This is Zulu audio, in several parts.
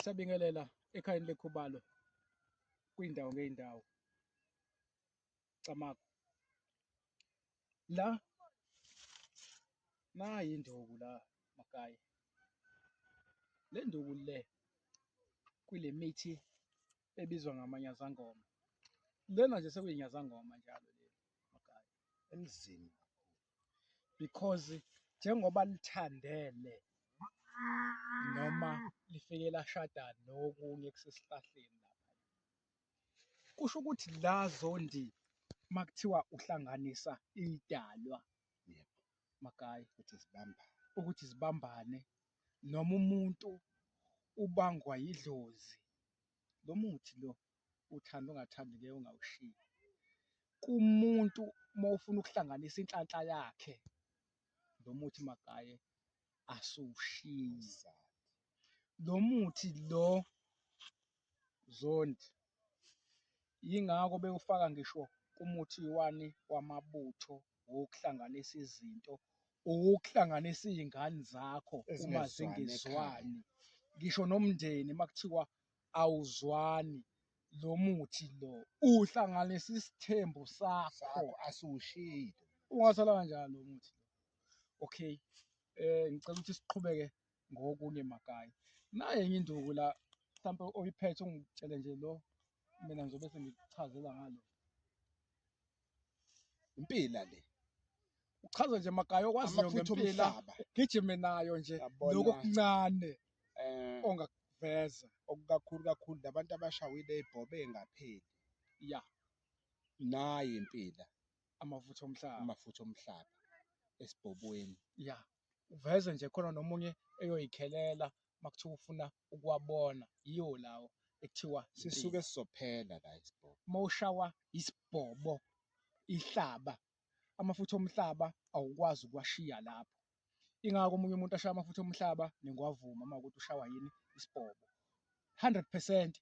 Siyabingelela ekhayeni lekhubalo kwindawo ngey'ndawo. Camagu. La nayi induku la Magaye. Le nduku le kule mithi ebizwa ngamanyazangoma. Lena nje sekuyinyazangoma njalo le Magaye. Emzini because njengoba lithandele noma lifike lashada nokunye kusesihlahleni lapha kusho ukuthi la zondi makuthiwa uhlanganisa idalwa yebo Magayi ukuthi zibambane ukuthi zibambane noma umuntu ubangwa yidlozi lo muthi lo uthanda ungathandi ngeke ungawushiyi kumuntu uma ufuna ukuhlanganisa inhlanhla yakhe lo muthi Magaye asuwushiyi lo muthi lo Zondi yingakho bewufaka ngisho kumuthi wani wamabutho wokuhlanganisa izinto uwukuhlanganisa iy'ngane zakho uma zingezwani ngisho nomndeni uma kuthiwa awuzwani lo muthi lo uhlanganisa isithembu sakho asiwushiyi ungathola kanjani lo muthi lo okay ngicela ukuthi siqhubeke ngokunye Magayi naye enye induku la mhlawumbe oyiphethe ungitshele nje lo mina ngizobe sengikuchazela ngalo impila le uchaze nje Magayi okwaziyo Amafutha ngempila omhlaba. ugijime nayo nje Yabona. lokho okuncane ongakuveza okukakhulu kakhulu labantu abashawile ibhobe engapheli ya nayi impila amafutha omhlaba amafutha omhlaba esibhobweni ya uveze nje khona nomunye eyoyikhelela makuthiwa ufuna ukuwabona yiwo lawo ekuthiwa sisuke sizophela la isibhobo mawushawa isibhobo ihlaba amafutha omhlaba awukwazi ukuwashiya lapho ingakho omunye umuntu ashaya amafutha omhlaba nengwavuma uma ukuthi ushawa yini isibhobo 100%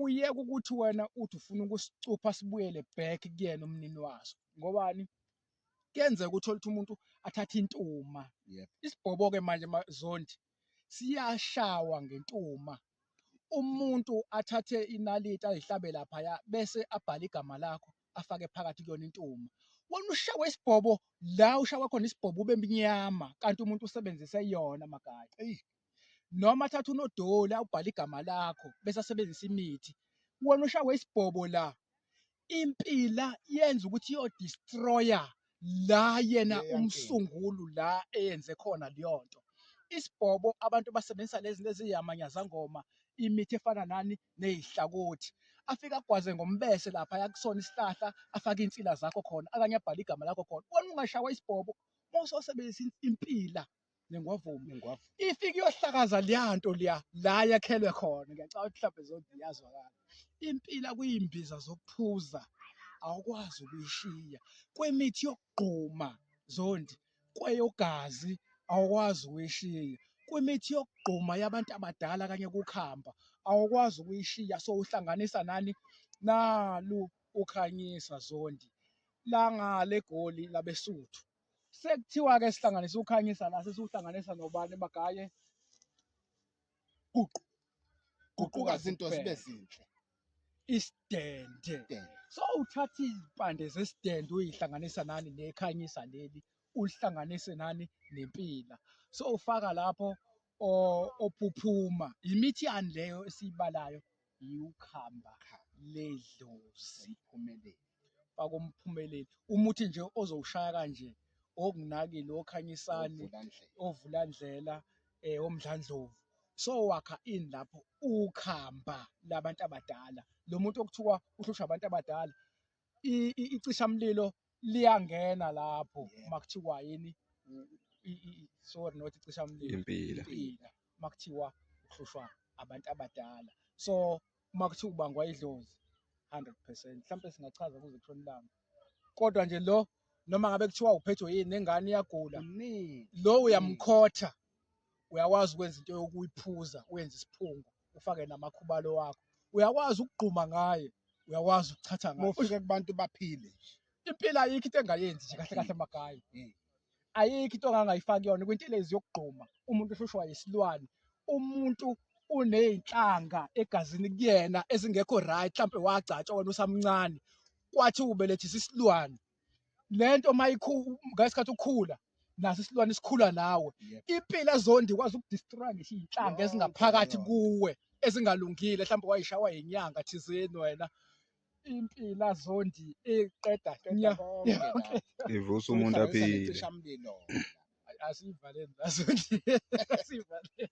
uyeke ukuthi wena uthi ufuna ukusicupha sibuyele back kuyena umnini waso ngobani kuyenzeka uthole ukuthi umuntu athathe intuma yebo isibhobo-ke manje zondi siyashawa ngentuma umuntu athathe inaliti ayihlabe laphaya bese abhale igama lakho afake phakathi kuyona intuma wena ushawe isibhobo la ushawe khona isibhobo ube mnyama kanti umuntu usebenzise yona Magayi eyi noma athathe unodoli awubhale igama lakho bese asebenzisa imithi wena ushawe isibhobo la impila yenza ukuthi iyodestroya la yena Leya nkinga. umsungulu la eyenze khona leyo nto isibhobo abantu basebenzisa lezi zinto eziyamanyazangoma imithi efana nani nezihlakothi afike agwaze ngombese lapha yakusona isihlahla afake insila zakho khona akanye abhale igama lakho khona wena ungashawa isibhobo uma usosebenzisa impila nengwavuma nengwavu ifike iyohlakaza leya nto leya la yakhelwe khona ngiyacabanga ukuthi mhlawumbe zonke iyazwakala impila kuyimbiza zokuphuza awukwazi ukuyishiya kwemithi yokugquma zondi kweyogazi awukwazi ukuyishiya kwimithi yokugquma yabantu abadala kanye kukhamba awukwazi ukuyishiya so uhlanganisa nani nalu ukhanyisa zondi langale goli labesuthu sekuthiwa-ke sihlanganisa ukhanyisa la sesiwuhlanganisa nobani Magaye guqu guquka izinto zibe zinhle isidende so uthatha izimpande zesidende uyihlanganisa nani nekhanyisa leli ulihlanganise nani nempila so ufaka lapho ophuphuma imithi yani leyo esiyibalayo yiwukhamba ledlozi phumelele faka umphumeleli umuthi nje ozowushaya kanje okunakile okhanyisani ovulandlela omdlandlovu so wakha ini lapho ukhamba labantu abadala lo muntu okuthiwa uhlushwa abantu abadala icishamlilo liyangena lapho makuthiwa yini sorry not icishamlilo impila impila makuthiwa uhlushwa abantu abadala so uma kuthiwa ubangwa idlozi 100% mhlawumbe singachaza kuze kushone ilanga kodwa nje lo noma ngabe kuthiwa uphethwe yini nengane iyagula lo uyamkhotha uyakwazi ukwenza into yokuyiphuza uyenze isiphungo ufake namakhubalo wakho uyakwazi ukugquma ngaye uyakwazi ukuchatha ngaye ufike kubantu baphile nje impilo ayikho into engayenzi nje kahle kahle Magayi ayikho into ongangayifaki yona kwintelezi yokugquma umuntu ohlushwa yisilwane umuntu Uney'nhlanga egazini kuyena ezingekho right, mhlampe wagcatshwa wena usamncane, kwathi ubelethisa isilwane. Lento mayikhu ngesikhathi ukhula naso isilwane sikhula nawe. Impilo azondi ikwazi ukudestroy ngisho iy'nhlanga ezingaphakathi kuwe ezingalungile, mhlawumbe wayishawa yinyanga thizeni wena. Impilo azondi iqeda nya. Ivusa umuntu aphile. Asiyivaleni la Zondi, asiyivaleni.